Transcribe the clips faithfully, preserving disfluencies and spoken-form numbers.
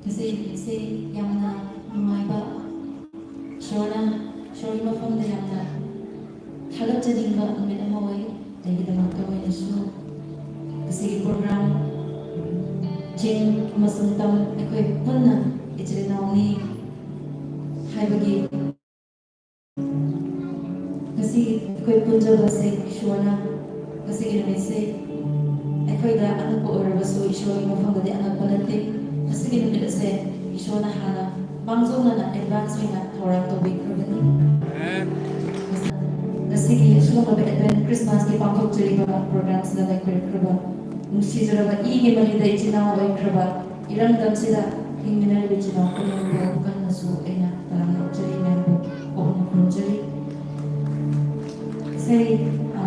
ꯉꯁꯤ ꯅꯨꯃꯤꯠꯁꯦ ꯌꯥꯝꯅ ꯅꯨꯡꯉꯥꯏꯕ, ꯏꯁꯣꯔꯅ, ꯏꯁꯣꯔꯒꯤ ꯃꯐꯝꯗ ꯌꯥꯝꯅ ꯊꯥꯒꯠꯆꯅꯤꯡꯕ ꯅꯨꯃꯤꯠ ꯑꯃ ꯑꯣꯏ꯫ ꯑꯩꯒꯤꯗꯃꯛꯇ ꯑꯣꯏꯅꯁꯨ ꯉꯁꯤꯒꯤ program, ꯆꯤꯡ ꯑꯃꯁꯨꯡ ꯇꯝ ꯑꯩꯈꯣꯏ ꯄꯨꯟꯅ ꯏꯆꯤꯜ ꯏꯅꯥꯎꯅꯤ ꯍꯥꯏꯕꯒꯤ ꯉꯁꯤ ꯑꯩꯈꯣꯏ ꯄꯨꯟꯖꯕꯁꯦ ꯏꯁꯣꯔꯅ ꯉꯁꯤꯒꯤ ꯅꯨꯃꯤꯠꯁꯦ ꯑꯩꯈꯣꯏꯗ ꯑꯉꯛꯄ ꯑꯣꯏꯔꯕꯁꯨ ꯏꯁꯣꯔꯒꯤ ꯃꯐꯝꯗꯗꯤ ꯑꯉꯛꯄ ꯅꯠꯇꯦ꯫ ꯉꯁꯤꯒꯤ ꯅꯨꯃꯤꯠ ꯑꯁꯦ ꯏꯁꯣꯔꯅ ꯍꯥꯟꯅ ꯃꯥꯡꯖꯧꯅꯅ advance ꯑꯣꯏꯅ ꯊꯧꯔꯥꯡ ꯇꯧꯕꯤꯈ꯭ꯔꯕꯅꯤ꯫ ꯉꯁꯤꯒꯤ ꯑꯁꯤꯒꯨꯝꯂꯕ Advent Christmasꯀꯤ ꯄꯥꯡꯊꯣꯛꯆꯔꯤꯕ programꯁꯤꯗ ꯂꯩꯈꯤꯔꯛꯈ꯭ꯔꯕ ꯅꯨꯡꯁꯤꯖꯔꯕ ꯏꯒꯤ ꯃꯔꯤꯗ ꯏꯆꯤꯟ ꯏꯅꯥꯎ ꯑꯣꯏꯈ꯭ꯔꯕ ꯏꯔꯝꯗꯝꯁꯤꯗ ꯍꯤꯡꯃꯤꯟꯅꯔꯤꯕ ꯏꯆꯤꯟ ꯏꯅꯥꯎ ꯄꯨꯝꯅꯃꯛꯄꯨ ꯀꯟꯅꯁꯨ ꯑꯩꯅ ꯇꯔꯥꯝꯅ ꯑꯣꯛꯆꯔꯤ, ꯃꯌꯥꯝꯕꯨ ꯄꯣꯛꯅ ꯈꯨꯔꯨꯝꯖꯔꯤ꯫ ꯏꯁꯩ, ꯑ,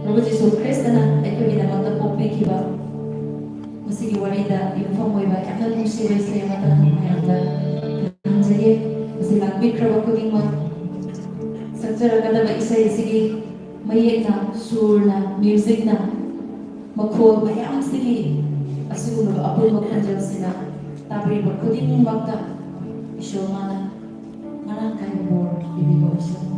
ꯄ꯭ꯔꯚꯨ ꯖꯤꯁꯨ ꯈ꯭ꯔꯤꯁꯇꯅ ꯑꯩꯈꯣꯏꯒꯤꯗꯃꯛꯇ ꯄꯣꯛꯄꯤꯈꯤꯕ ꯃꯁꯤꯒꯤ ꯋꯥꯔꯤꯗ ꯌꯨꯝꯐꯝ ꯑꯣꯏꯕ ꯌꯥꯝꯅ ꯅꯨꯡꯁꯤꯕ ꯏꯁꯩ ꯑꯃꯇ ꯃꯌꯥꯝꯗ ꯈꯪꯖꯒꯦ꯫ ꯃꯁꯤ ꯂꯥꯛꯄꯤꯈ꯭ꯔꯕ ꯈꯨꯗꯤꯡꯃꯛ ꯁꯛꯆꯔꯛꯀꯗꯕ ꯏꯁꯩ ꯑꯁꯤꯒꯤ ꯃꯌꯦꯛꯅ, ꯁꯨꯔꯅ, musicꯅ, ꯃꯈꯣꯜ ꯃꯌꯥꯝꯁꯤꯒꯤ ꯑꯁꯤꯒꯨꯝꯂꯕ ꯑꯄꯨꯟꯕ ꯈꯣꯟꯖꯦꯜꯁꯤꯅ ꯇꯥꯕꯤꯔꯤꯕ ꯈꯨꯗꯤꯡꯃꯛꯇ ꯏꯁꯣꯔ ꯃꯥꯅ ꯃꯔꯥꯡ ꯀꯥꯏꯕ ꯕꯣꯔ ꯄꯤꯕꯤꯕ ꯑꯣꯏꯁꯅꯨ꯫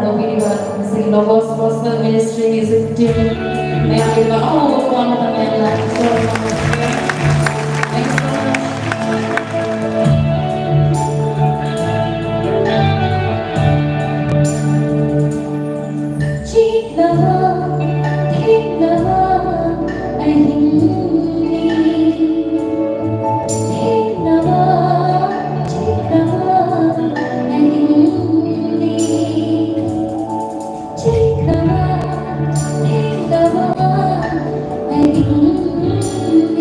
ꯇꯧꯕꯤꯔꯤꯕ ꯉꯁꯤꯒꯤ Logos Gospel Ministry Music Team ꯃꯌꯥꯝꯒꯤ ꯑꯍꯧꯕ ꯈꯨꯋꯥꯡ ꯃꯇꯝ ꯌꯥꯝꯅ ꯊꯣꯛꯂꯕ Thank you so much. ꯆꯤꯛꯂꯕ, ꯊꯦꯡꯂꯕ ꯑꯍꯤꯡꯅꯤ꯫ ꯊꯦꯡꯂꯕ, ꯆꯤꯛꯂꯕ ꯑꯍꯤꯡꯅꯤ꯫ ꯆꯤꯛꯂꯕ, ꯊꯦꯡꯂꯕ ꯑꯍꯤꯡꯅꯤ꯫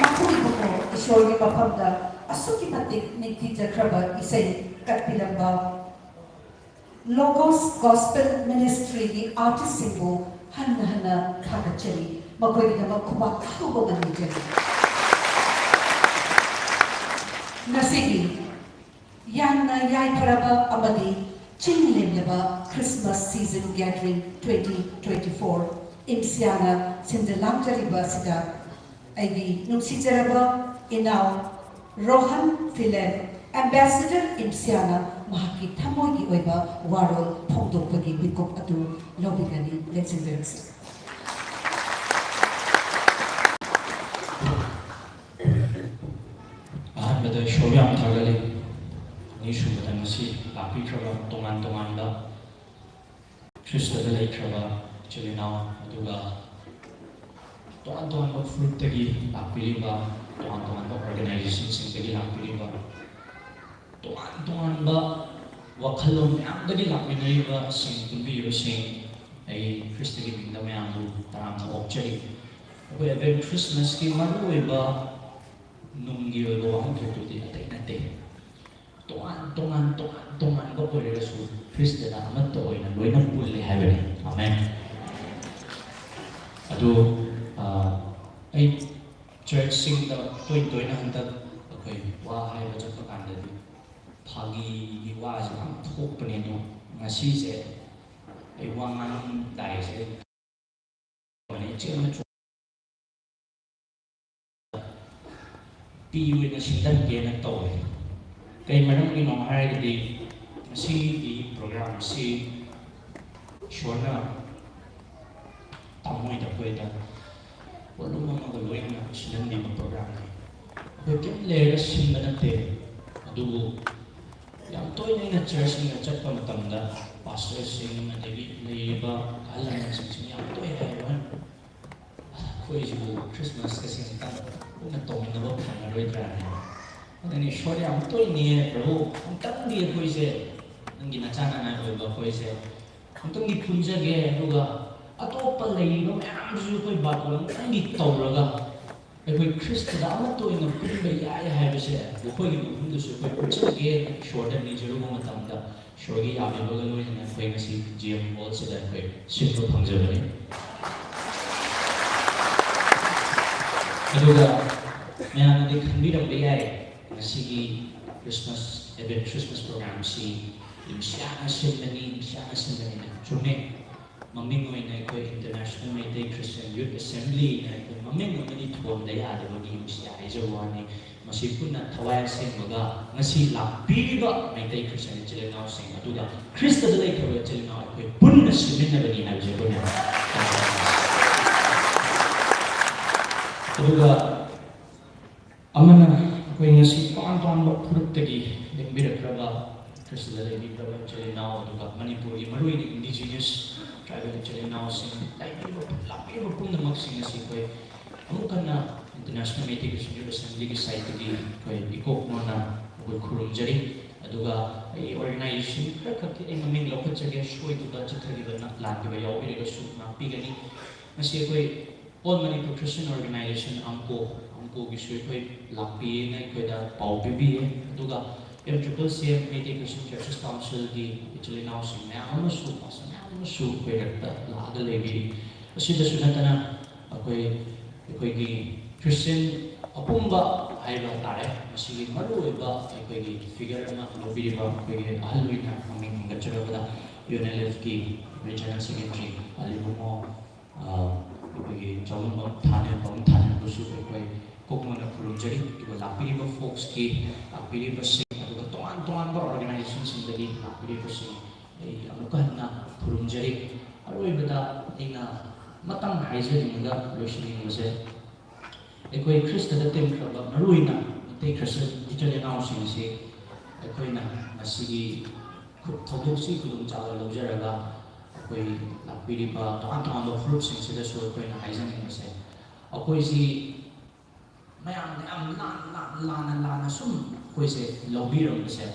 ꯃꯈꯣꯏꯕꯨ ꯏꯁꯣꯔꯒꯤ ꯃꯐꯝꯗ ꯑꯁꯨꯛꯀꯤ ꯃꯇꯤꯛ ꯅꯤꯡꯊꯤꯖꯈ꯭ꯔꯕ ꯏꯁꯩ ꯀꯠꯄꯤꯔꯝꯕ Logos Gospel Ministryꯒꯤ artistꯁꯤꯡꯕꯨ ꯍꯟꯅ ꯍꯟꯅ ꯊꯥꯒꯠꯆꯔꯤ꯫ ꯃꯈꯣꯏꯒꯤꯗꯃꯛ ꯈꯨꯕꯥꯛ ꯑꯍꯧꯕ ꯑꯃ ꯅꯤꯖꯔꯤ꯫ ꯉꯁꯤꯒꯤ ꯌꯥꯝꯅ ꯌꯥꯏꯐꯔꯕ ꯑꯃꯗꯤ ꯆꯤꯡ ꯂꯦꯝꯂꯕ Christmas Season Gathering twenty twenty-four ꯏꯝꯁꯤꯌꯥꯅ ꯁꯤꯟꯖ ꯂꯥꯡꯖꯔꯤꯕ ꯑꯁꯤꯗ ꯑꯩꯒꯤ ꯅꯨꯡꯁꯤꯖꯔꯕ ꯏꯅꯥꯎ ꯔꯣꯍꯟ ꯐꯤꯂꯦꯟ, Ambassador ꯏꯝꯁꯤꯌꯥꯅ ꯃꯍꯥꯛꯀꯤ ꯊꯃꯣꯏꯒꯤ ꯑꯣꯏꯕ ꯋꯥꯔꯣꯜ ꯐꯣꯡꯗꯣꯛꯄꯒꯤ ꯃꯤꯀꯨꯞ ꯑꯗꯨ ꯂꯧꯕꯤꯒꯅꯤ꯫ ꯂꯦꯡꯁꯤꯟꯕꯤꯔꯛꯁꯤ꯫ ꯑꯍꯥꯟꯕꯗ ꯏꯁꯣꯔ ꯌꯥꯝ ꯊꯥꯒꯠꯂꯤ꯫ ꯑꯅꯤꯁꯨꯕꯗ ꯉꯁꯤ ꯂꯥꯛꯄꯤꯈ꯭ꯔꯕ ꯇꯣꯉꯥꯟ ꯇꯣꯉꯥꯟꯕ ꯈ꯭ꯔꯤꯁꯇꯗ ꯂꯩꯈ꯭ꯔꯕ ꯏꯆꯤꯜ ꯏꯅꯥꯎ, ꯑꯗꯨꯒ ꯇꯣꯉꯥꯟ ꯇꯣꯉꯥꯟꯕ ꯐꯨꯔꯨꯞꯇꯒꯤ ꯂꯥꯛꯄꯤꯔꯤꯕ, ꯇꯣꯉꯥꯟ ꯇꯣꯉꯥꯟꯕ organizationꯁꯤꯡꯗꯒꯤ ꯂꯥꯛꯄꯤꯔꯤꯕ, ꯇꯣꯉꯥꯟ ꯇꯣꯉꯥꯟꯕ ꯋꯥꯈꯜꯂꯣꯟ ꯃꯌꯥꯝꯗꯒꯤ ꯂꯥꯛꯃꯤꯟꯅꯔꯤꯕꯁꯤꯡ, ꯄꯨꯟꯕꯤꯔꯤꯕꯁꯤꯡ, ꯑꯩ ꯈ꯭ꯔꯤꯁꯇꯒꯤ ꯃꯤꯡꯗ ꯃꯌꯥꯝꯕꯨ ꯇꯔꯥꯝꯅ ꯑꯣꯛꯆꯔꯤ꯫ ꯑꯩꯈꯣꯏ Advent Christmasꯀꯤ ꯃꯔꯨꯑꯣꯏꯕ ꯅꯨꯡꯒꯤ ꯑꯣꯏꯕ ꯋꯥꯍꯟꯊꯣꯛꯇꯨꯗꯤ ꯑꯇꯩ ꯅꯠꯇꯦ꯫ ꯇꯣꯉꯥꯟ ꯇꯣꯉꯥꯟ, ꯇꯣꯉꯥꯟ ꯇꯣꯉꯥꯟꯕ ꯑꯣꯏꯔꯒꯁꯨ ꯈ꯭ꯔꯤꯁꯇꯗ ꯑꯃꯠꯇ ꯑꯣꯏꯅ ꯂꯣꯏꯅ ꯄꯨꯜꯂꯦ ꯍꯥꯏꯕꯅꯤ꯫ ꯑꯃꯦꯟ꯫ ꯑꯗꯨ, ꯑ, ꯑꯩ churchꯁꯤꯡꯗ ꯇꯣꯏ ꯇꯣꯏꯅ ꯍꯟꯗꯛ ꯑꯩꯈꯣꯏ ꯋꯥ ꯍꯥꯏꯕ ꯆꯠꯄ ꯀꯥꯟꯗꯗꯤ ꯐꯥꯒꯤꯒꯤ ꯋꯥꯁꯦ ꯌꯥꯝ ꯊꯣꯛꯄꯅꯦ꯫ ꯑꯗꯣ ꯉꯁꯤꯁꯦ ꯑꯩ ꯋꯥ ꯉꯥꯡꯂꯝꯗꯥꯏꯁꯦ ꯏꯆꯦ ꯑꯃ ꯄꯤ ꯑꯣꯏꯅ ꯁꯤꯟꯊꯟꯒꯦꯅ ꯇꯧꯋꯦ꯫ ꯀꯩ ꯃꯔꯝꯒꯤꯅꯣ ꯍꯥꯏꯔꯒꯗꯤ ꯉꯁꯤꯒꯤ program ꯑꯁꯤ ꯏꯁꯣꯔꯅ ꯇꯥꯃꯣꯏꯗ ꯑꯩꯈꯣꯏꯗ ꯄꯣꯠꯂꯨꯝ ꯑꯃꯒ ꯂꯣꯏꯅꯅ ꯁꯤꯟꯍꯟꯕꯤꯕ programꯅꯤ꯫ ꯑꯩꯈꯣꯏ ꯀꯔꯤꯝ ꯂꯩꯔꯒ ꯁꯤꯟꯕ ꯅꯠꯇꯦ, ꯑꯗꯨꯕꯨ ꯌꯥꯝ ꯇꯣꯏꯅ ꯑꯩꯅ churchꯁꯤꯡꯗ ꯆꯠꯄ ꯃꯇꯝꯗ pastorꯁꯤꯡ ꯑꯗꯒꯤ ꯂꯩꯔꯤꯕ ꯑꯍꯜ ꯂꯃꯟꯁꯤꯡꯁꯤꯅ ꯌꯥꯝ ꯇꯣꯏꯅ ꯍꯥꯏꯕ, ꯑꯩꯈꯣꯏꯁꯤꯕꯨ ꯈ꯭ꯔꯤꯁꯃꯥꯁ ꯑꯁꯤ ꯑꯃꯨꯛꯇꯪ ꯄꯨꯟꯅ ꯇꯧꯃꯤꯟꯅꯕ ꯐꯪꯉꯔꯣꯏꯗ꯭ꯔꯥ ꯍꯥꯏꯅ꯫ ꯑꯗꯨꯅꯤ ꯏꯁꯣꯔ ꯌꯥꯝ ꯇꯣꯏꯅꯤꯌꯦ ꯄ꯭ꯔꯚꯨ, ꯑꯃꯨꯛꯇꯪꯗꯤ ꯑꯩꯈꯣꯏꯁꯦ, ꯅꯪꯒꯤ ꯅꯆꯥ ꯅꯅꯥꯏ ꯑꯣꯏꯕ ꯑꯩꯈꯣꯏꯁꯦ ꯑꯃꯨꯛꯇꯪꯗꯤ ꯄꯨꯟꯖꯒꯦ, ꯑꯗꯨꯒ ꯑꯇꯣꯞꯄ ꯂꯩꯔꯤꯕ ꯃꯌꯥꯝꯁꯨ ꯑꯩꯈꯣꯏ ꯕꯥꯇꯣꯟ ꯑꯃꯨꯛꯇꯪꯗꯤ ꯇꯧꯔꯒ ꯑꯩꯈꯣꯏ ꯈ꯭ꯔꯤꯁꯇꯗ ꯑꯃꯠꯇ ꯑꯣꯏꯅ ꯄꯨꯟꯕ ꯌꯥꯏ ꯍꯥꯏꯕꯁꯦ ꯃꯈꯣꯏꯒꯤ ꯃꯐꯝꯗꯁꯨ ꯑꯩꯈꯣꯏ ꯎꯠꯆꯒꯦ꯫ ꯏꯁꯣꯔꯗ ꯅꯤꯖꯔꯨꯕ ꯃꯇꯝꯗ ꯏꯁꯣꯔꯒꯤ ꯌꯥꯕꯤꯕꯒ ꯂꯣꯏꯅꯅ ꯑꯩꯈꯣꯏ ꯉꯁꯤ ꯖꯤ ꯑꯦꯝ ꯍꯣꯜꯁꯤꯗ ꯑꯩꯈꯣꯏ ꯁꯤꯟꯕ ꯐꯪꯖꯕꯅꯤ꯫ ꯑꯗꯨꯒ ꯃꯌꯥꯝꯅꯗꯤ ꯈꯟꯕꯤꯔꯝꯕ ꯌꯥꯏ, ꯉꯁꯤꯒꯤ ꯈ꯭ꯔꯤꯁꯃꯥꯁ, ꯑꯦꯗꯚꯦꯟ ꯈ꯭ꯔꯤꯁꯃꯥꯁ ꯄ꯭ꯔꯣꯒ꯭ꯔꯥꯝꯁꯤ ꯏꯝꯁꯤꯌꯥꯅ ꯁꯤꯟꯕꯅꯤ, ꯏꯝꯁꯤꯌꯥꯅ ꯁꯤꯟꯕꯅꯤꯅ꯫ ꯆꯨꯝꯃꯦ, ꯃꯃꯤꯡ ꯑꯣꯏꯅ ꯑꯩꯈꯣꯏ ꯏꯟꯇꯔꯅꯦꯁꯅꯦꯜ ꯃꯩꯇꯩ ꯈ꯭ꯔꯤꯁꯇꯤꯌꯥꯟ ꯌꯨꯠ ꯑꯦꯁꯦꯝꯕ꯭ꯂꯤꯅ ꯑꯩꯈꯣꯏ ꯃꯃꯤꯡ ꯑꯃꯗꯤ ꯊꯣꯟꯗ ꯌꯥꯗꯕꯒꯤ ꯏꯝꯁꯤꯌꯥ ꯍꯥꯏꯖꯕ ꯋꯥꯅꯤ꯫ ꯃꯁꯤ ꯄꯨꯟꯅ ꯊꯋꯥꯏ ꯑꯁꯦꯡꯕꯒ ꯉꯁꯤ ꯂꯥꯛꯄꯤꯔꯤꯕ ꯃꯩꯇꯩ ꯈ꯭ꯔꯤꯁꯇꯤꯌꯥꯟ ꯏꯆꯤꯜ ꯏꯅꯥꯎꯁꯤꯡ ꯑꯗꯨꯒ ꯈ꯭ꯔꯤꯁꯇꯗ ꯂꯩꯈ꯭ꯔꯕ ꯏꯆꯤꯜ ꯏꯅꯥꯎ ꯑꯩꯈꯣꯏ ꯄꯨꯟꯅ ꯁꯤꯃꯤꯟꯅꯕꯅꯤ ꯍꯥꯏꯕꯁꯦ ꯑꯩꯈꯣꯏꯅ꯫ ꯑꯗꯨꯒ ꯑꯃꯅ ꯑꯩꯈꯣꯏ ꯉꯁꯤ ꯇꯣꯉꯥꯟ ꯇꯣꯉꯥꯟꯕ ꯐꯨꯔꯨꯞꯇꯒꯤ ꯂꯦꯡꯕꯤꯔꯛꯈ꯭ꯔꯕ ꯈ꯭ꯔꯤꯁꯇꯗ ꯂꯩꯕꯤꯈ꯭ꯔꯕ ꯏꯆꯤꯜ ꯏꯅꯥꯎ, ꯑꯗꯨꯒ ꯃꯅꯤꯄꯨꯔꯒꯤ ꯃꯔꯨꯑꯣꯏꯅ ꯏꯟꯗꯤꯖꯤꯅꯁ ꯇ꯭ꯔꯥꯏꯕꯦꯜ ꯏꯆꯤꯜ ꯏꯅꯥꯎꯁꯤꯡ, ꯂꯩꯕꯤꯔꯤꯕ, ꯂꯥꯛꯄꯤꯔꯤꯕ ꯄꯨꯝꯅꯃꯛꯁꯤꯡ ꯑꯁꯤ ꯑꯩꯈꯣꯏ ꯑꯃꯨꯛ ꯍꯟꯅ ꯏꯟꯇꯔꯅꯦꯁꯅꯦꯜ ꯃꯩꯇꯩ ꯈ꯭ꯔꯤꯁꯇꯤꯌꯥꯟ ꯌꯨꯠ ꯑꯦꯁꯦꯝꯕ꯭ꯂꯤꯒꯤ ꯁꯥꯏꯠꯇꯒꯤ ꯑꯩꯈꯣꯏ ꯏꯀꯣꯛ ꯃꯣꯟꯅ ꯑꯩꯈꯣꯏ ꯈꯨꯔꯨꯝꯖꯔꯤ꯫ ꯑꯗꯨꯒ ꯑꯩ ꯑꯣꯔꯒꯅꯥꯏꯖꯦꯁꯟ ꯈꯔꯈꯛꯀꯤ ꯑꯩ ꯃꯃꯤꯡ ꯂꯧꯈꯠꯆꯒꯦ, ꯁꯣꯏꯈꯤꯕ ꯆꯠꯊꯈꯤꯕ ꯂꯥꯟꯈꯤꯕ ꯌꯥꯎꯕꯤꯔꯒꯁꯨ ꯉꯥꯛꯄꯤꯒꯅꯤ꯫ ꯉꯁꯤ ꯑꯩꯈꯣꯏ ꯑꯣꯜ ꯃꯅꯤꯄꯨꯔ ꯈ꯭ꯔꯤꯁꯇꯤꯌꯟ ꯑꯣꯔꯒꯅꯥꯏꯖꯦꯁꯟ, ꯑꯝꯀꯣ, ꯑꯝꯀꯣꯒꯤꯁꯨ ꯑꯩꯈꯣꯏ ꯂꯥꯛꯄꯤꯌꯦꯅ ꯑꯩꯈꯣꯏꯗ ꯄꯥꯎ ꯄꯤꯕꯤꯌꯦ꯫ ꯑꯗꯨꯒ ꯑꯦꯝ ꯇ꯭ꯔꯤꯄꯜ ꯁꯤ ꯑꯦꯝ ꯃꯩꯇꯩ ꯈ꯭ꯔꯤꯁꯇꯤꯌꯟ ꯆꯔꯆꯦꯁ ꯀꯥꯎꯟꯁꯤꯜꯒꯤ ꯏꯆꯤꯜ ꯏꯅꯥꯎꯁꯤꯡ ꯃꯌꯥꯝ ꯑꯃꯁꯨ, ꯄꯥꯁꯇꯔ ꯃꯌꯥꯝ ꯑꯃꯁꯨ ꯑꯩꯈꯣꯏ ꯔꯛꯇ ꯂꯥꯛꯑꯒ ꯂꯩꯕꯤꯔꯤ꯫ ꯑꯁꯤꯗꯁꯨ ꯅꯠꯇꯅ ꯑꯩꯈꯣꯏ, ꯑꯩꯈꯣꯏꯒꯤ ꯈ꯭ꯔꯤꯁꯇꯤꯌꯟ ꯑꯄꯨꯝꯕ ꯍꯥꯏꯕ ꯇꯥꯔꯦ, ꯃꯁꯤꯒꯤ ꯃꯔꯨꯑꯣꯏꯕ ꯑꯩꯈꯣꯏꯒꯤ ꯐꯤꯒꯔ ꯑꯃ ꯂꯧꯕꯤꯔꯤꯕ ꯑꯩꯈꯣꯏꯒꯤ ꯑꯍꯜ ꯑꯣꯏꯅ ꯃꯃꯤꯡ ꯍꯦꯟꯒꯠꯆꯔꯕꯗ ꯌꯨ ꯑꯦꯟ ꯑꯦꯜ ꯑꯦꯐꯀꯤ ꯔꯤꯖꯅꯦꯜ ꯁꯦꯀ꯭ꯔꯦꯇꯔꯤ ꯑꯂꯤ ꯕꯨꯡꯉꯣ, ꯑ, ꯑꯩꯈꯣꯏꯒꯤ ꯆꯥꯎꯂꯝꯕꯝ ꯊꯥꯅꯦꯜꯕꯝ ꯊꯥꯅꯦꯜꯕꯨꯁꯨ ꯑꯩꯈꯣꯏ ꯀꯣꯛꯃꯣꯟꯅ ꯈꯨꯔꯨꯝꯖꯔꯤ꯫ ꯑꯗꯨꯒ ꯂꯥꯛꯄꯤꯔꯤꯕ ꯐꯣꯛꯁꯀꯤ ꯂꯥꯛꯄꯤꯔꯤꯕꯁꯤꯡ, ꯑꯗꯨꯒ ꯇꯣꯉꯥꯟ ꯇꯣꯉꯥꯟꯕ ꯑꯣꯔꯒꯅꯥꯏꯖꯦꯁꯟꯁꯤꯡꯗꯒꯤ ꯂꯥꯛꯄꯤꯔꯤꯕꯁꯤꯡ, ꯑꯩ ꯑꯃꯨꯛꯀ ꯍꯟꯅ ꯈꯨꯔꯨꯝꯖꯔꯤ꯫ ꯑꯔꯣꯏꯕꯗ ꯑꯩꯅ ꯃꯇꯥꯡ ꯍꯥꯏꯖꯅꯤꯡꯉꯒ ꯂꯣꯏꯁꯤꯟꯅꯤꯡꯕꯁꯦ, ꯑꯩꯈꯣꯏ ꯈ꯭ꯔꯤꯁꯇꯗ ꯇꯤꯟꯈ꯭ꯔꯕ ꯃꯔꯨꯑꯣꯏꯅ ꯃꯩꯇꯩ ꯈ꯭ꯔꯤꯁꯇ ꯏꯆꯤꯜ ꯏꯅꯥꯎꯁꯤꯡꯁꯤ ꯑꯩꯈꯣꯏꯅ ꯉꯁꯤꯒꯤ ꯈꯨ-, ꯊꯧꯗꯣꯛꯁꯤ ꯈꯨꯗꯣꯡꯆꯥꯕ ꯂꯧꯖꯔꯒ ꯑꯩꯈꯣꯏ ꯂꯥꯛꯄꯤꯔꯤꯕ ꯇꯣꯉꯥꯟ ꯇꯣꯉꯥꯟꯕ ꯐꯨꯔꯨꯞꯁꯤꯡꯁꯤꯗꯁꯨ ꯑꯩꯈꯣꯏꯅ ꯍꯥꯏꯖꯅꯤꯡꯕꯁꯦ, ꯑꯩꯈꯣꯏꯁꯤ ꯃꯌꯥꯝꯅ ꯌꯥꯝ ꯂꯥꯟꯅ ꯂꯥꯟꯅ ꯂꯥꯟꯅ ꯂꯥꯟꯅ ꯁꯨꯝ ꯑꯩꯈꯣꯏꯁꯦ ꯂꯧꯕꯤꯔꯝꯕꯁꯦ,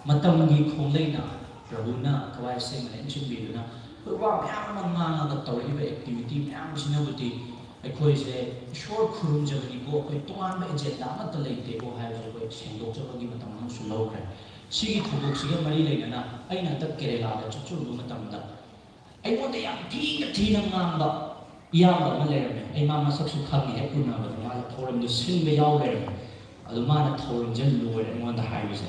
ꯃꯇꯝꯒꯤ ꯈꯣꯡꯂꯩꯅ, ꯄ꯭ꯔꯚꯨꯅ ꯊꯋꯥꯏ ꯁꯦꯡꯅ ꯏꯟꯁꯤꯟꯕꯤꯗꯨꯅ, ꯑꯩꯈꯣꯏ ꯋꯥ ꯃꯌꯥꯝ ꯑꯃ ꯉꯥꯡꯉꯒ ꯇꯧꯔꯛꯏꯕ ꯑꯦꯛꯇꯤꯚꯤꯇꯤ ꯃꯌꯥꯝꯁꯤꯅꯕꯨꯗꯤ ꯑꯩꯈꯣꯏꯁꯦ ꯏꯁꯣꯔ ꯈꯨꯔꯨꯝꯖꯕꯅꯤꯀꯣ, ꯑꯩꯈꯣꯏ ꯇꯣꯉꯥꯟꯕ ꯑꯦꯖꯦꯟꯗꯥ ꯑꯃꯠꯇ ꯂꯩꯇꯦꯀꯣ ꯍꯥꯏꯕꯁꯦ ꯑꯩꯈꯣꯏ ꯁꯦꯡꯗꯣꯛꯆꯕꯒꯤ ꯃꯇꯝ ꯑꯃꯁꯨ ꯂꯧꯈ꯭ꯔꯦ꯫ ꯁꯤꯒꯤ ꯊꯧꯗꯣꯛꯁꯤꯒ ꯃꯔꯤ ꯂꯩꯅꯅ ꯑꯩꯅ ꯍꯟꯗꯛ ꯀꯦꯔꯦꯂꯥꯗ ꯆꯠꯆꯔꯨꯕ ꯃꯇꯝꯗ ꯑꯩꯉꯣꯟꯗ ꯌꯥꯝ ꯊꯤꯅ ꯊꯤꯅ ꯉꯥꯡꯕ ꯏꯌꯥꯝꯕ ꯑꯃ ꯂꯩꯔꯝꯃꯦ꯫ ꯑꯩ ꯃꯥ ꯃꯁꯛꯁꯨ ꯈꯪꯉꯤ, ꯍꯦꯛ ꯎꯅꯕꯗ ꯃꯥꯅ ꯊꯧꯔꯝꯗꯣ ꯁꯤꯟꯕ ꯌꯥꯎ ꯂꯩꯔꯝꯃꯦ꯫ ꯑꯗꯨ ꯃꯥꯅ ꯊꯧꯔꯝꯁꯦ ꯂꯣꯏꯔꯦ ꯑꯩꯉꯣꯟꯗ ꯍꯥꯏꯕꯁꯦ,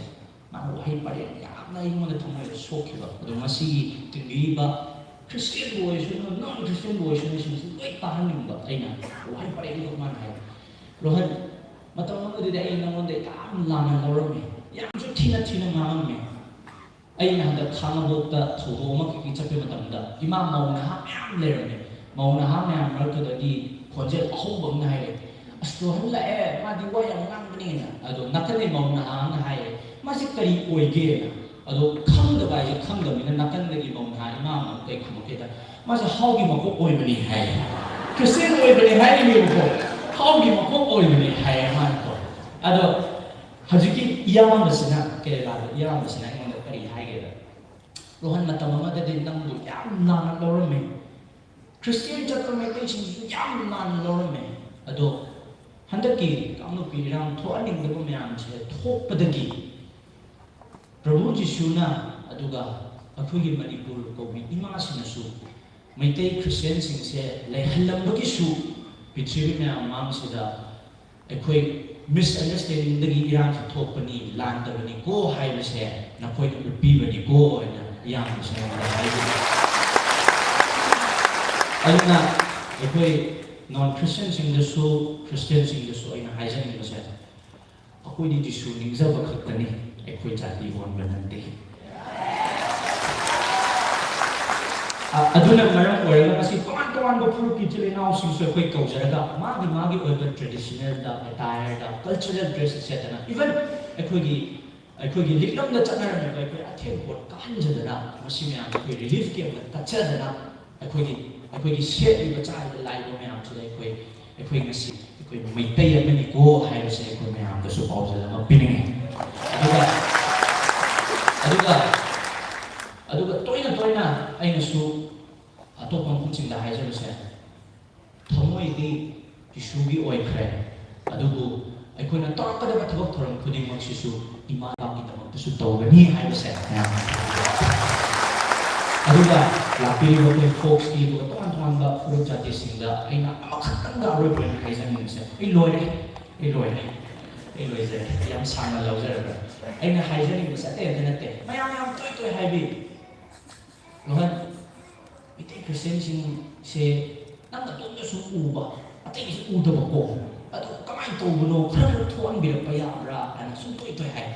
ꯃꯥꯅ ꯋꯥꯍꯩ ꯄꯔꯦꯡ ꯌꯥꯝꯅ ꯑꯩꯉꯣꯟꯗ ꯊꯃꯣꯏꯗ ꯁꯣꯛꯈꯤꯕ꯫ ꯑꯗꯣ ꯉꯁꯤꯒꯤ ꯇꯤꯟꯕꯤꯔꯤꯕ ꯈ꯭ꯔꯤꯁꯇꯤꯌꯟꯕꯨ ꯑꯣꯏꯁꯅꯨ, ꯅꯣꯟ ꯈ꯭ꯔꯤꯁꯇꯤꯌꯟꯕꯨ ꯑꯣꯏꯁꯅꯨ, ꯁꯤꯡꯁꯤ ꯂꯣꯏ ꯇꯥꯍꯟꯅꯤꯡꯕ ꯑꯩꯅ ꯋꯥꯍꯩ ꯄꯔꯦꯡꯗꯣ ꯃꯥꯅ ꯍꯥꯏꯕ, "ꯔꯣꯍꯟ, ꯃꯇꯝ ꯑꯃꯗꯨꯗꯤ ꯑꯩ ꯅꯉꯣꯟꯗ ꯌꯥꯝ ꯂꯥꯟꯅ ꯂꯧꯔꯝꯃꯤ, ꯌꯥꯝꯁꯨ ꯊꯤꯅ ꯊꯤꯅ ꯉꯥꯡꯉꯝꯃꯤ꯫ ꯑꯩꯅ ꯍꯟꯗꯛ ꯈꯥꯉꯕꯣꯛꯇ ꯊꯧꯗꯣꯛ ꯑꯃꯈꯛꯀꯤ ꯆꯠꯄ ꯃꯇꯝꯗ ꯏꯃꯥ ꯃꯧ ꯅꯍꯥ ꯃꯌꯥꯝ ꯂꯩꯔꯝꯃꯦ꯫ ꯃꯧ ꯅꯍꯥ ꯃꯌꯥꯝ ꯃꯔꯛꯇꯨꯗꯒꯤ ꯈꯣꯟꯖꯦꯜ ꯑꯍꯧꯕ ꯑꯃꯅ ꯍꯥꯏꯔꯦ, 'ꯑꯁ, ꯔꯣꯍꯟ ꯂꯥꯛꯑꯦ, ꯃꯥꯗꯤ ꯋꯥ ꯌꯥꯝ ꯉꯥꯡꯕꯅꯦꯅ.' ꯑꯗꯣ ꯅꯥꯀꯟꯗꯩ ꯃꯧ ꯅꯍꯥ ꯑꯃꯅ ꯍꯥꯏꯔꯦ, 'ꯃꯥꯁꯦ ꯀꯔꯤ ꯑꯣꯏꯒꯦꯅ?' ꯑꯗꯣ ꯈꯪꯗꯕ ꯍꯥꯏꯁꯦ ꯈꯪꯗꯕꯅꯤꯅ ꯅꯥꯀꯟꯗꯒꯤ ꯃꯧ ꯅꯍꯥ ꯏꯃꯥ ꯑꯃ ꯀꯩ ꯈꯨꯝꯃꯛꯀꯦꯗ, 'ꯃꯥꯁꯦ ꯍꯥꯎꯒꯤ ꯃꯀꯣꯛ ꯑꯣꯏꯕꯅꯤ' ꯍꯥꯏꯌꯦ꯫ ꯈ꯭ꯔꯤꯁꯇꯤꯌꯟ ꯑꯣꯏꯕꯅꯤ ꯍꯥꯏꯔꯤꯅꯦꯕꯀꯣ, 'ꯍꯥꯎꯒꯤ ꯃꯀꯣꯛ ꯑꯣꯏꯕꯅꯤ' ꯍꯥꯏꯌꯦ ꯃꯥꯅꯀꯣ꯫ ꯑꯗꯣ ꯍꯧꯖꯤꯛꯀꯤ ꯏꯌꯥꯝꯕꯁꯤꯅ, ꯀꯦꯔꯦꯂꯥꯒꯤ ꯏꯌꯥꯝꯕꯁꯤꯅ ꯑꯩꯉꯣꯟꯗ ꯀꯔꯤ ꯍꯥꯏꯒꯦꯗ, "ꯔꯣꯍꯟ, ꯃꯇꯝ ꯑꯃꯗꯗꯤ ꯅꯪꯕꯨ ꯌꯥꯝ ꯂꯥꯟꯅ ꯂꯧꯔꯝꯃꯤ, ꯈ꯭ꯔꯤꯁꯇꯤꯌꯟ ꯆꯠꯄ ꯃꯩꯇꯩꯁꯤꯡꯁꯨ ꯌꯥꯝ ꯂꯥꯟꯅ ꯂꯧꯔꯝꯃꯤ꯫ ꯑꯗꯣ ꯍꯟꯗꯛꯀꯤ ꯀꯥꯡꯂꯨꯞꯀꯤ ꯏꯔꯥꯡ ꯊꯣꯛꯍꯟꯅꯤꯡꯗꯕ ꯃꯌꯥꯝꯁꯦ ꯊꯣꯛꯄꯗꯒꯤ ꯄ꯭ꯔꯚꯨ ꯖꯤꯁꯨꯅ, ꯑꯗꯨꯒ ꯑꯩꯈꯣꯏꯒꯤ ꯃꯅꯤꯄꯨꯔ ꯀꯧꯕꯤ ꯏꯃꯥꯁꯤꯅꯁꯨ ꯃꯩꯇꯩ ꯈ꯭ꯔꯤꯁꯇꯤꯌꯟꯁꯤꯡꯁꯦ ꯂꯩꯍꯜꯂꯝꯕꯒꯤꯁꯨ ꯄ꯭ꯔꯤꯊꯤꯕꯤ ꯃꯌꯥꯝ ꯃꯃꯥꯡꯁꯤꯗ ꯑꯩꯈꯣꯏ ꯃꯤꯁꯑꯟꯗꯔꯁꯇꯦꯟꯗꯤꯡꯗꯒꯤ ꯏꯔꯥꯡꯁꯤ ꯊꯣꯛꯄꯅꯤ, ꯂꯥꯟꯗꯕꯅꯤꯀꯣ ꯍꯥꯏꯕꯁꯦ ꯅꯈꯣꯏꯅ ꯎꯠꯄꯤꯕꯅꯤꯀꯣ" ꯍꯥꯏꯅ ꯏꯌꯥꯝꯕꯁꯤꯡ ꯑꯩꯉꯣꯟꯗ ꯍꯥꯏꯖꯔꯤ꯫ ꯑꯗꯨꯅ ꯑꯩꯈꯣꯏ ꯅꯣꯟ ꯈ꯭ꯔꯤꯁꯇꯤꯌꯟꯁꯤꯡꯗꯁꯨ, ꯈ꯭ꯔꯤꯁꯇꯤꯌꯟꯁꯤꯡꯗꯁꯨ ꯑꯩꯅ ꯍꯥꯏꯖꯅꯤꯡꯕꯁꯦ, ꯑꯩꯈꯣꯏꯗꯤ ꯖꯤꯁꯨ ꯅꯤꯡꯖꯕ ꯈꯛꯇꯅꯤ, ꯑꯩꯈꯣꯏ ꯖꯥꯇꯤ ꯑꯣꯟꯕ ꯅꯠꯇꯦ꯫ ꯑ-, ꯑꯗꯨꯅ ꯃꯔꯝ ꯑꯣꯏꯔꯒ ꯉꯁꯤ ꯇꯣꯉꯥꯟ ꯇꯣꯉꯥꯟꯕ ꯐꯨꯔꯨꯞꯀꯤ ꯏꯆꯤꯜ ꯏꯅꯥꯎꯁꯤꯡꯁꯨ ꯑꯩꯈꯣꯏ ꯀꯧꯖꯔꯒ ꯃꯥꯒꯤ ꯃꯥꯒꯤ ꯑꯣꯏꯕ ꯇ꯭ꯔꯦꯗꯤꯁꯅꯦꯜꯗ, ꯑꯦꯇꯥꯌꯔꯗ, ꯀꯜꯆꯔꯦꯜ ꯗ꯭ꯔꯦꯁ ꯁꯦꯠꯇꯅ, ꯏꯚꯟ ꯑꯩꯈꯣꯏꯒꯤ, ꯑꯩꯈꯣꯏꯒꯤ ꯂꯤꯛꯂꯝꯗ ꯆꯠꯅꯔꯝꯃꯤꯕ ꯑꯩꯈꯣꯏ ꯑꯊꯦꯟ ꯄꯣꯠ ꯀꯥꯍꯟꯖꯗꯅ, ꯃꯁꯤ ꯃꯌꯥꯝꯁꯦ ꯑꯩꯈꯣꯏ ꯔꯤꯂꯤꯐ ꯀꯦꯝꯗ ꯀꯠꯆꯗꯅ, ꯑꯩꯈꯣꯏꯒꯤ, ꯑꯩꯈꯣꯏꯒꯤ ꯁꯦꯠꯂꯤꯕ ꯆꯥꯔꯤꯕ ꯂꯥꯛꯏꯕ ꯃꯌꯥꯝꯁꯤꯗ ꯑꯩꯈꯣꯏ ꯑꯩꯈꯣꯏ ꯉꯁꯤ ꯑꯩꯈꯣꯏ ꯃꯩꯇꯩ ꯑꯃꯅꯤꯀꯣ ꯍꯥꯏꯕꯁꯦ ꯑꯩꯈꯣꯏ ꯃꯌꯥꯝꯗꯁꯨ ꯄꯥꯎꯖꯦꯜ ꯑꯃ ꯄꯤꯅꯤꯡꯉꯤ꯫ ꯑꯗꯨꯒ ꯑꯗꯨꯒ ꯑꯗꯨꯒ ꯇꯣꯏꯅ ꯇꯣꯏꯅ ꯑꯩꯅꯁꯨ ꯑꯇꯣꯞꯄ ꯃꯐꯝꯁꯤꯡꯗ ꯍꯥꯏꯖꯕꯁꯦ, ꯊꯃꯣꯏꯗꯤ ꯖꯤꯁꯨꯒꯤ ꯑꯣꯏꯈ꯭ꯔꯦ, ꯑꯗꯨꯕꯨ ꯑꯩꯈꯣꯏꯅ ꯇꯧꯔꯛꯀꯗꯕ ꯊꯕꯛ ꯊꯧꯔꯝ ꯈꯨꯗꯤꯡꯃꯛꯁꯤꯁꯨ ꯏꯃꯥ ꯂꯩꯕꯥꯛꯀꯤꯗꯃꯛꯇꯁꯨ ꯇꯧꯒꯅꯤ ꯍꯥꯏꯕꯁꯦ ꯃꯌꯥꯝ꯫ ꯑꯗꯨꯒ ꯂꯥꯛꯄꯤꯔꯤꯕ ꯑꯩꯈꯣꯏ ꯐꯣꯛꯁꯀꯤ ꯑꯗꯨꯒ ꯇꯣꯉꯥꯟ ꯇꯣꯉꯥꯟꯕ ꯐꯨꯔꯨꯞ ꯖꯥꯇꯤꯁꯤꯡꯗ ꯑꯩꯅ ꯑꯃꯈꯛꯇꯪꯒ ꯑꯔꯣꯏꯕ ꯑꯣꯏꯅ ꯍꯥꯏꯖꯅꯤꯡꯕꯁꯦ, ꯑꯩ ꯂꯣꯏꯔꯦ, ꯑꯩ ꯂꯣꯏꯔꯦ, ꯑꯩ ꯂꯣꯏꯖꯔꯦ, ꯌꯥꯝ ꯁꯥꯡꯅ ꯂꯧꯖꯔꯒ꯫ ꯑꯩꯅ ꯍꯥꯏꯖꯅꯤꯡꯕꯁꯦ ꯑꯇꯩ ꯑꯝꯇ ꯅꯠꯇꯦ, ꯃꯌꯥꯝ ꯃꯌꯥꯝ ꯇꯣꯏ ꯇꯣꯏ ꯍꯥꯏꯕꯤ꯫ ꯔꯣꯍꯟ, ꯃꯩꯇꯩ ꯈ꯭ꯔꯤꯁꯇꯤꯌꯥꯟꯁꯤꯡꯁꯦ ꯅꯪ ꯅꯇꯣꯝꯇꯁꯨ ꯎꯕ, ꯑꯇꯩꯒꯤꯁꯨ ꯎꯗꯕꯀꯣ꯫ ꯑꯗꯨ ꯀꯃꯥꯏꯅ ꯇꯧꯕꯅꯣ? ꯈꯔ ꯈꯔ ꯊꯣꯛꯍꯟꯕꯤꯔꯛꯄ ꯌꯥꯕ꯭ꯔꯥ ꯍꯥꯏꯅ ꯁꯨꯝ ꯇꯣꯏ ꯇꯣꯏ ꯍꯥꯏ꯫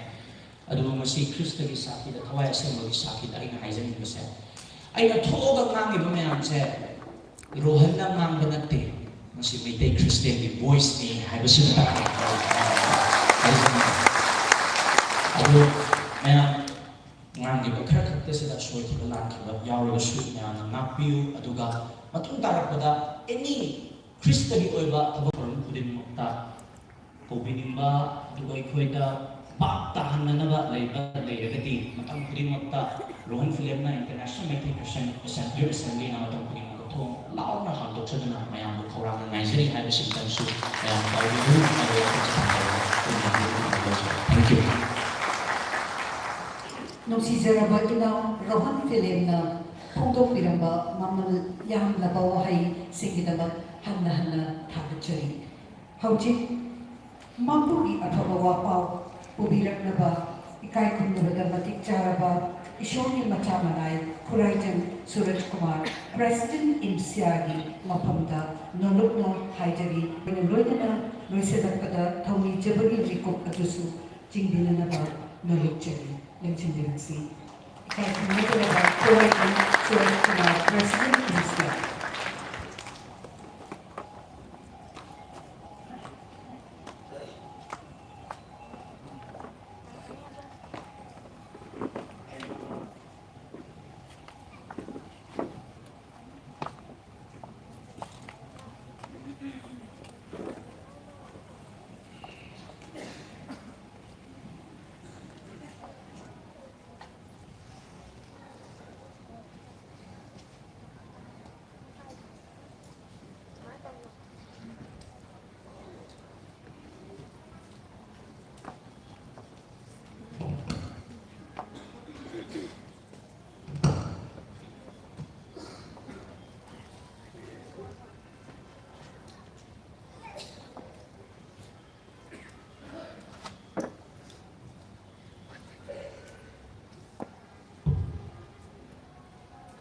ꯑꯗꯨꯕꯨ ꯃꯁꯤ ꯈ꯭ꯔꯤꯁꯇꯒꯤ ꯁꯥꯈꯤꯗ, ꯊꯋꯥꯏ ꯑꯁꯦꯡꯕꯒꯤ ꯁꯥꯈꯤꯗ ꯑꯩꯅ ꯍꯥꯏꯖꯅꯤꯡꯕꯁꯦ, ꯑꯩꯅ ꯊꯣꯛꯑꯒ ꯉꯥꯡꯉꯤꯕ ꯃꯌꯥꯝꯁꯦ ꯔꯣꯍꯟꯅ ꯉꯥꯡꯕ ꯅꯠꯇꯦ, ꯃꯁꯤ ꯃꯩꯇꯩ ꯈ꯭ꯔꯤꯁꯇꯤꯌꯥꯟꯒꯤ ꯚꯣꯏꯁꯅꯤ ꯍꯥꯏꯕꯁꯤꯃꯇꯪ ꯑꯩ ꯍꯥꯏꯖꯅꯤꯡꯉꯤ꯫ ꯑꯗꯨ ꯃꯌꯥꯝ ꯉꯥꯡꯂꯤꯕ ꯈꯔ ꯈꯛꯇꯁꯤꯗ ꯁꯣꯏꯈꯤꯕ ꯂꯥꯟꯈꯤꯕ ꯌꯥꯎꯔꯒꯁꯨ ꯃꯌꯥꯝꯅ ꯉꯥꯛꯄꯤꯌꯨ꯫ ꯑꯗꯨꯒ ꯃꯇꯨꯡ ꯇꯥꯔꯛꯄꯗ ꯑꯦꯅꯤ ꯈ꯭ꯔꯤꯁꯇꯒꯤ ꯑꯣꯏꯕ ꯊꯕꯛ ꯊꯧꯔꯝ ꯈꯨꯗꯤꯡꯃꯛꯇ ꯀꯧꯕꯤꯅꯤꯡꯕ, ꯑꯗꯨꯒ ꯑꯩꯈꯣꯏꯗ ꯚꯥꯞ ꯇꯥꯍꯟꯅꯅꯕ ꯂꯩꯕ ꯂꯩꯔꯒꯗꯤ ꯃꯇꯝ ꯈꯨꯗꯤꯡꯃꯛꯇ ꯔꯣꯍꯟ ꯐꯤꯂꯝꯅ ꯏꯟꯇꯔꯅꯦꯁꯅꯦꯜ ꯃꯩꯇꯩ ꯈ꯭ꯔꯤꯁꯇꯤꯌꯟ ꯁꯦꯟꯇ꯭ꯔꯦꯜ ꯑꯦꯁꯦꯝꯕ꯭ꯂꯤꯅ ꯃꯇꯝ ꯈꯨꯗꯤꯡꯃꯛꯇ ꯊꯣꯡ ꯂꯥꯎꯅ ꯍꯥꯡꯗꯣꯛꯆꯗꯨꯅ ꯃꯌꯥꯝꯕꯨ ꯈꯧꯔꯥꯡꯅ ꯉꯥꯏꯖꯔꯤ ꯍꯥꯏꯕꯁꯤꯇꯪꯁꯨ ꯃꯌꯥꯝ ꯇꯥꯎꯕꯤꯌꯨ꯫ ꯃꯗꯨ ꯌꯥꯝꯅ ꯆꯥꯎꯊꯣꯛꯆꯕ ꯊꯧꯔꯝ ꯑꯃ ꯑꯣꯏꯖꯔꯤ꯫ Thank you꯫ ꯅꯨꯡꯁꯤꯖꯔꯕ ꯏꯅꯥꯎ ꯔꯣꯍꯟ ꯐꯤꯂꯦꯝꯅ ꯐꯣꯡꯗꯣꯛꯄꯤꯔꯝꯕ ꯃꯃꯜ ꯌꯥꯝꯂꯕ ꯋꯥꯍꯩꯁꯤꯡꯒꯤꯗꯃꯛ ꯍꯟꯅ ꯍꯟꯅ ꯊꯥꯒꯠꯆꯔꯤ꯫ ꯍꯧꯖꯤꯛ ꯃꯄꯨꯒꯤ ꯑꯐꯕ ꯋꯥꯄꯥꯎ ꯄꯨꯕꯤꯔꯛꯅꯕ ꯏꯀꯥꯏ ꯈꯨꯝꯅꯕꯗ ꯃꯇꯤꯛ ꯆꯥꯔꯕ ꯏꯁꯣꯔꯒꯤ ꯃꯆꯥ ꯃꯅꯥꯏ ꯈꯨꯔꯥꯏꯖꯝ ꯁꯨꯔꯖ ꯀꯨꯃꯥꯔ, ꯄ꯭ꯔꯦꯁꯤꯗꯦꯟꯠ ꯏꯝꯁꯤꯌꯥꯒꯤ ꯃꯐꯝꯗ ꯅꯣꯂꯨꯛꯅ ꯍꯥꯏꯖꯔꯤ꯫ ꯑꯩꯅ ꯂꯣꯏꯅꯅ ꯂꯣꯏꯁꯤꯜꯂꯛꯄꯗ ꯊꯧꯅꯤꯖꯕꯒꯤ ꯃꯤꯀꯨꯞ ꯑꯗꯨꯁꯨ ꯆꯤꯡꯕꯤꯅꯅꯕ ꯅꯣꯂꯨꯛꯆꯔꯤ꯫ ꯂꯦꯡꯁꯤꯟꯕꯤꯔꯛꯁꯤ꯫ ꯏꯀꯥꯏ ꯈꯨꯝꯅꯖꯔꯕ ꯈꯨꯔꯥꯏꯖꯝ ꯁꯨꯔꯖ ꯀꯨꯃꯥꯔ, ꯄ꯭ꯔꯦꯁꯤꯗꯦꯟꯠ ꯏꯝꯁꯤꯌꯥ꯫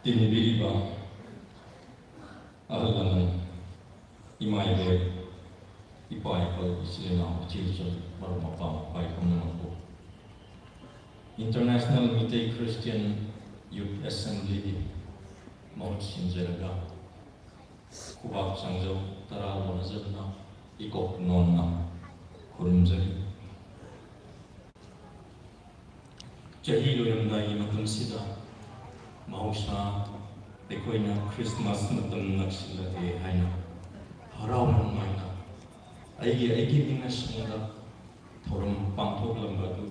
ꯇꯤꯟꯕꯤꯔꯤꯕ ꯑꯍꯜ ꯂꯃꯟ, ꯏꯃꯥ ꯏꯕꯦꯜ, ꯏꯄꯥ ꯏꯄꯨ, ꯏꯆꯤꯜ ꯏꯅꯥꯎ, ꯏꯆꯤꯜ ꯏꯆꯣꯜ, ꯃꯔꯨꯞ ꯃꯄꯥꯡ, ꯏꯄꯥ ꯏꯄꯨ ꯄꯨꯝꯅꯃꯛꯄꯨ International Meitei Christian Youth Assembly ꯒꯤ ꯃꯍꯨꯠ ꯁꯤꯟꯖꯔꯒ ꯈꯨꯕꯥꯛ ꯆꯥꯡꯖꯧ ꯇꯔꯥ ꯂꯣꯟꯅꯖꯗꯨꯅ ꯏꯀꯣꯛ ꯅꯣꯟꯅ ꯈꯨꯔꯨꯝꯖꯔꯤ꯫ ꯆꯍꯤ ꯂꯣꯏꯔꯝꯗꯥꯏꯒꯤ ꯃꯇꯝꯁꯤꯗ ꯃꯍꯧꯁꯥ ꯑꯩꯈꯣꯏꯅ ꯈ꯭ꯔꯤꯁꯃꯥꯁ ꯃꯇꯝ ꯅꯛꯁꯤꯜꯂꯛꯂꯦ ꯍꯥꯏꯅ ꯍꯔꯥꯎ ꯅꯨꯡꯉꯥꯏꯅ ꯑꯩꯒꯤ ꯑꯩꯒꯤ ꯅꯤꯡꯅꯁꯤꯡꯗ ꯊꯧꯔꯝ ꯄꯥꯡꯊꯣꯛꯂꯝꯕ ꯑꯗꯨ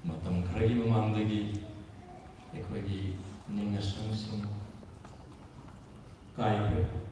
ꯃꯇꯝ ꯈꯔꯒꯤ ꯃꯃꯥꯡꯗꯒꯤ ꯑꯩꯈꯣꯏꯒꯤ ꯅꯤꯡꯅꯁꯪꯁꯤꯡ ꯀꯥꯏꯈ꯭ꯔꯦ꯫